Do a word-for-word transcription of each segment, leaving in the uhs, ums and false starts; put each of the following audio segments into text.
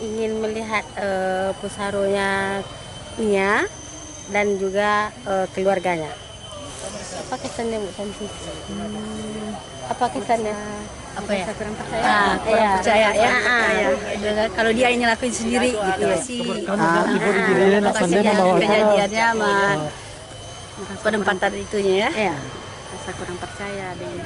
Ingin melihat, eh, pusaronya Nia dan juga, eh, keluarganya. Apa kesannya, Bu Santi? Hmm. Apa kesannya? Apa ya? Rasa kurang percaya. Ah, kurang iya. Percaya ya. Ah, ah. Iya. Kalau dia ingin lakuin sendiri gitu ya. Si Ah, ah, ah. Kejadiannya sama penempatan itunya ya. Iya. Rasa kurang percaya dengan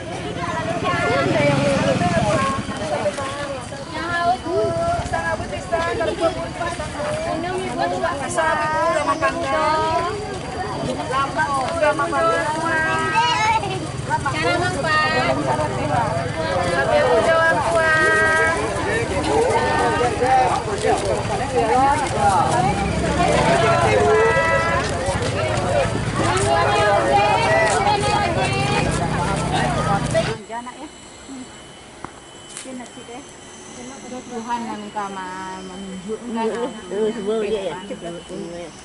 Tuhan nan ka ma-, manunjukkan.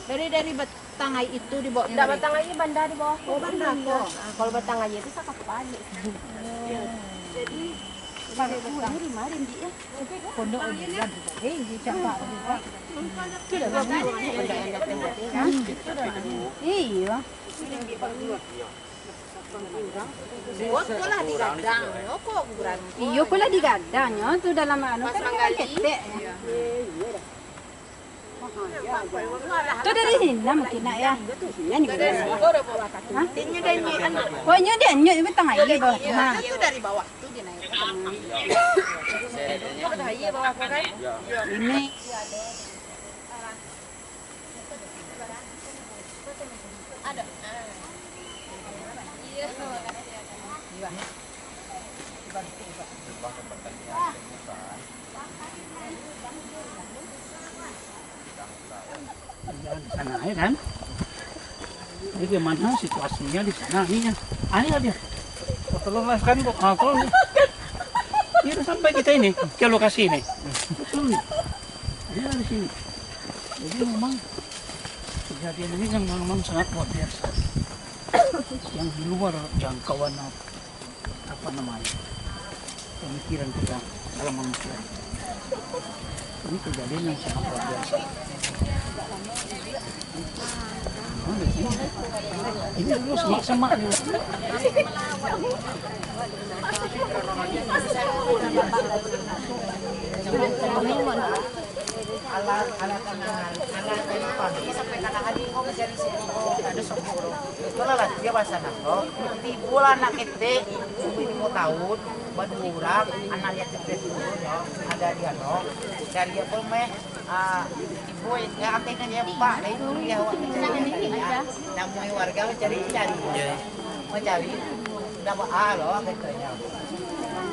Dari, dari batang aia itu dibawa. Ndak, batang aia banda di bawah. Oh, banda ko. Ah, kalau batang aia itu sakapal. Jadi, batang aia di mari, Dik, ya. Pondok aja. Eh, dia cakap. Iya. Iyo, ko lah digadangnyo, ko kurang. Iyo, ko lah digadangnyo tu dalam anu kan manggali. Ketek. Tu dari sini mungkin nak ya. Sini ni. Hah? Oh, inyo dia nyut batang aia bawah tu, nah. Itu dari bawah tu dia naik. Ini. Jangan di sana ya kan. Jadi bagaimana situasinya di sana ini ya? Aneh dia. Tolonglah kan, Bu. Ah, tolong. Dia udah sampai kita ini ke lokasi ini. Betul nih. Dia di sini. Jadi memang kejadian ini yang memang sangat luar biasa. Yang di luar jangkauan apa, apa namanya, pemikiran kita dalam manusia. Ini kejadian yang sangat luar biasa. Ini dulu semak-semak dulu. Alah, alah tangan, alah tangan pagi sampai tanah hari kau mencari sini, kau tak ada sokoro. Itulah lah dia bahasa nak kau. Tibo lah anak ketek, umur limo tahun, baduo urang, anak yatim piatu, ada dia no. Dari apa meh? Ah, ibu, ya, angkatkan dia, Pak. Dari kuliah awak. Namanya warga mencari-cari. Mencari. Dah ba-, ah, lo, katanya.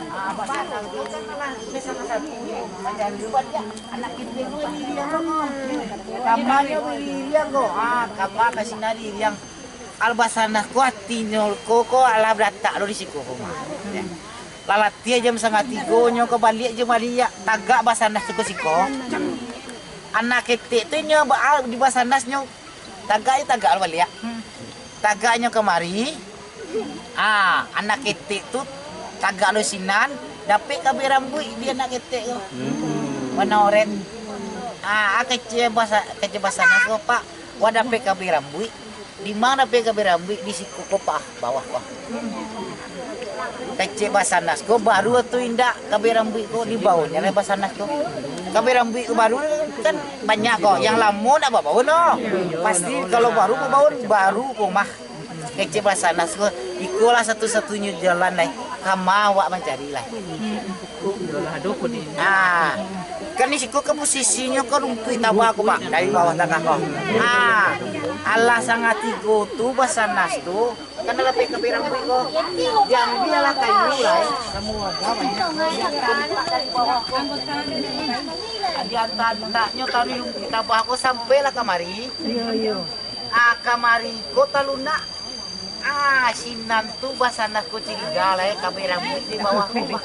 Ah, apa salah? Itu kan salah, salah satu. Mencari ubat ya. Anak kita ini dia, no. Kamarnya dia, kok. Ah, kamar kasih nari yang. Alah basannah ko atinyo ko, ko alah balatak lo di siko ko mah. Lah latiah jam satangah tigo nyo ko baliak jam baliak, tagak basannah tu ko siko. Anak ketek tu nyo ba-, di basannah nyo tagak, tagak lo baliak. Tagak nyo kamari, ah, anak ketek tu tagak lo sinan, dapek kabeh rambuik di anak ketek tu. Warna oren. Ah, kecek basa-, kecek basannah ko, Pak. Wah dapek kabeh rambuik. Di ma dapek kabeh rambuik, di siko ko, Pak, bawah ko. Kecek basannah ko, baru tu indak kabeh rambuik ko, dibaonyo lah basannah ko. Kabeh rambuik ko baru kan banyak ko, yang lamo ndak babaon no. Pasti kalau baru babaon, baru ko mah. Kecek basannah ko, ikolah satu-satunyo jalan lai. Kama awak mancari lai. Ah, kan di siko kan posisinyo kan rumpuik taba ko, Pak, dari bawah tangah ko. Ah, alah satangah tigo tu basannah tu, kan alah dapek kabeh rambuik ko. Diambiak lah kayu lah, eh. Diantak-antaknyo taruih rumpuik taba ko sampailah kamari. Iyo, iyo. Ah, kamari ko talunak. Ah, sinan tu basannah ko curiga lai, kabeh rambuik di bawah ko.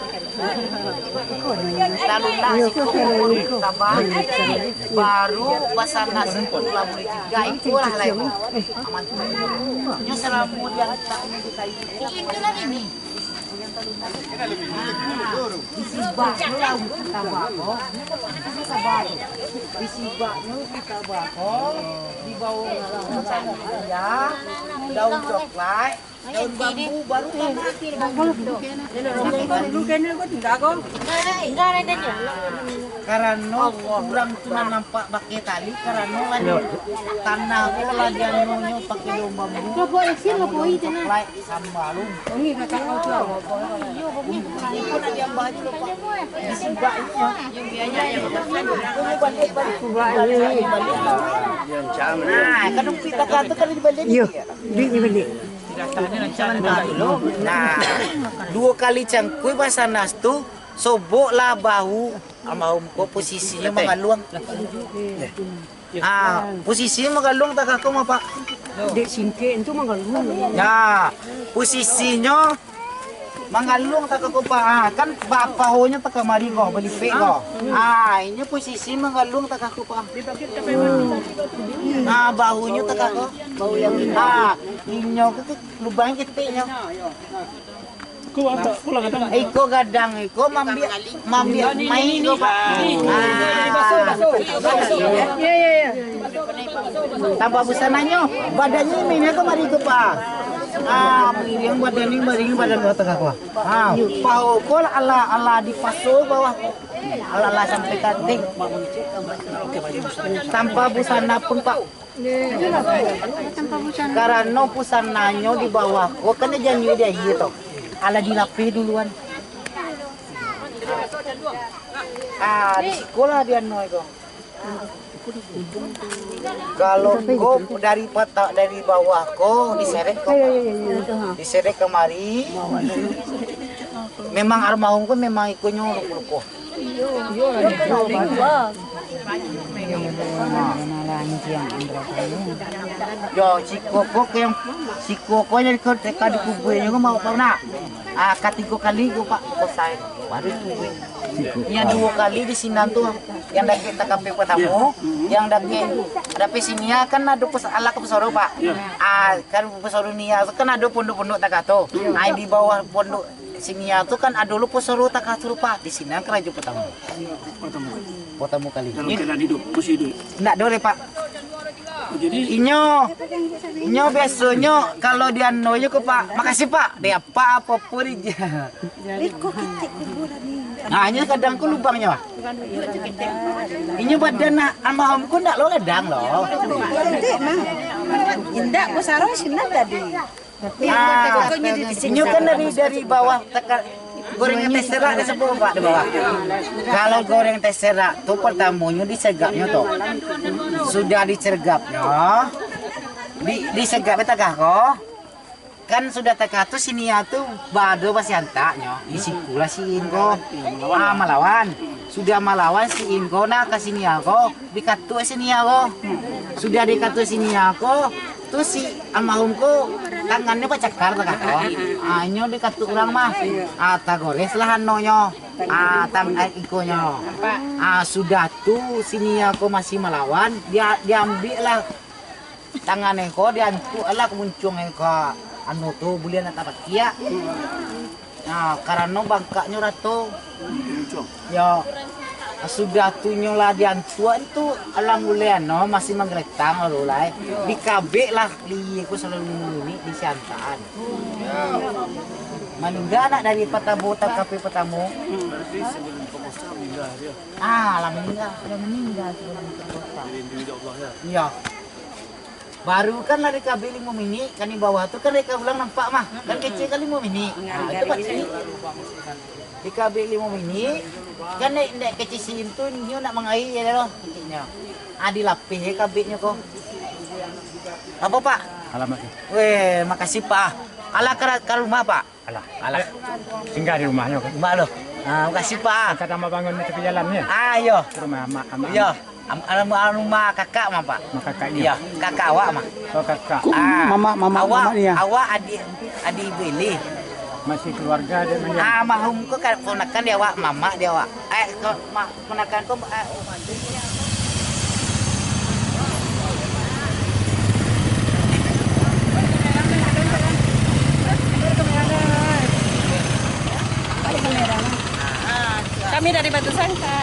Talunak siko ko taba, baru basannah siko lah buliah curiga, ikolah lai ko. Aman tu. Nyo salamo diantak nyo di kayu. Itulah ini. Di sibaknyo lah kita bako. Di sibaknyo kita bako. Di bawah ya, daun coklat, daun bambu, baru tanah. Karano urang tu nan nampak pakai tali, karano lah tanah ko lah dianunyo pakai daun bambu, daun coklat. Samba lu. Ini pun ada yang baju lupa. Di sibak ini, ya. Ini balik, balik. Nah, kan umpik tak kata kan dibalik. Iyo, duit ni balik. Nah, duo kali cangkui basanas tu, sobok lah bahu almarhum ko posisinyo mangaluang. Ah, posisi manggaluang takah ko, Pak? Dek singkek tu manggaluang. Ya, posisinyo manggaluang takah ko, Pak. Ah, kan bapahonyo takah mari ko, balipek ko. Ah, inyo posisi manggaluang takah ko, Pak. Ah, bahunyo takah ko. Ah, inyo ko lubang keteknyo. Iko gadang, iko mambiak, mambiak main iko, Pak. Ah. Tanpa busananyo, badannyo main iko mari iko, Pak. Ah, miring badannyo, miring badan ko tangah ko. Ah, paho ko lah alah, alah dipaso bawah. Alah, alah sampai katik. Tanpa busana pun, Pak. Karano pusananyo di bawah ko, kan dijanjui di aia tu. Alah dilapeh duluan. Ah, di sikolah di anu ko. Kalau ko dari patak dari bawah ko, diserek ko. Diserek kamari. Memang almarhum ko memang ikonyo luko-luko. Yo, siko ko ke yang siko ko yang ka, ka dikubuihnyo ko mau, Pak, nak. Ah, katigo kali ko, Pak, kosai. Baru dikubui. Yang duo kali di sinan tu, yang dakek T K P pertamo, yang dakek, dakek sini kan ado pos-, alah ka Pesoro, Pak. Ah, kan Pesoro Nia tu kan ado pondok-pondok takah tu. Ah, di bawah pondok Sinia tu kan ado lu Pesoro takah tu, Pak. Di sinan karajo pertamo. Pertamo. Pertamo kali. Dalam keadaan hidup, masih hidup. Ndak do deh, Pak. Oh, jadi inyo, inyo biasonyo kalau di anu yo ko, Pak, "Makasih, Pak." Dek apa, apo-apo di. Iko kitek kuburan ni. Nah, inyo kadang ko lubangnyo. Inyo badan almarhum ko ndak lo gadang lo. Indak, Bos Aro sinan tadi. Ah, inyo kan dari, dari bawah teka-, goreng teserak disebut, Pak, di bawah. Kalau goreng teserak tu pertamonyo disegapnyo tu. Sudah disegapnyo, di, disegap takah ko. Kan sudah takah tu sinia tu bado basiantaknyo. Di sikulah si In ko. Ah, malawan. Sudah malawan si In ko nah ka sinia ko. Dikatuak sinia ko. Sudah dikatuak sinia ko, tu si almarhum ko tangannyo bacakar takah ko. Ah, inyo dikatuak urang mah. Ah, tagores lah anonyo. Ah, tang-, eh, ikonyo. Ah, sudah tu sinia ko masih malawan, dia, diambiak lah tangan ko, diantuak lah ka muncuang ka anu tu, buliah nak tapakiak. Nah, karano bangkaknyo rato. Yo, sudah tu nyo lah diantuak tu, alhamdulillah, no, masih manggeretang lalu lai. Dikabek lah, liye ko salalu limo minik di siantaan. Maningga nak dari patamo, T K P patamo. Ah, lah maningga. Lah maningga sebelum diperkosa. Iyo. Baru kan lah dikabek limo minik, kan di bawah tu kan deka ulang nampak mah. Kan kecil kan limo minik. Nah, itu pasti. Dikabek limo minik, kan dek, dek kecil si In tu, inyo nak mangaia je lo, kecilnyo. Ah, dilapeh je kabeknyo ko. Apo, Pak? Alamat tu. Weh, makasih, Pak. Alah ka, ka rumah, Pak. Alah, alah. Singgah di rumahnyo kan. Rumah lo. Ah, makasih, Pak. Angkat tambah bangun di tepi jalan, ya? Ah, iyo. Ke rumah amak, amak. Iyo. Am-, alam, alam rumah kakak mah, Pak. Rumah kakak inyo? Iyo, kakak awak mah. Oh, kakak. Ko-, ah, mamak, mamak, awak, mamak ni, ya? Awak adik, adik ibu Eli. Masih keluarga dek mah, ya? Ah, almarhum ko kan ponakan di awak, mamak di awak. Eh, ko-, ma-, ponakan ko, eh, Kami dari Batusangka.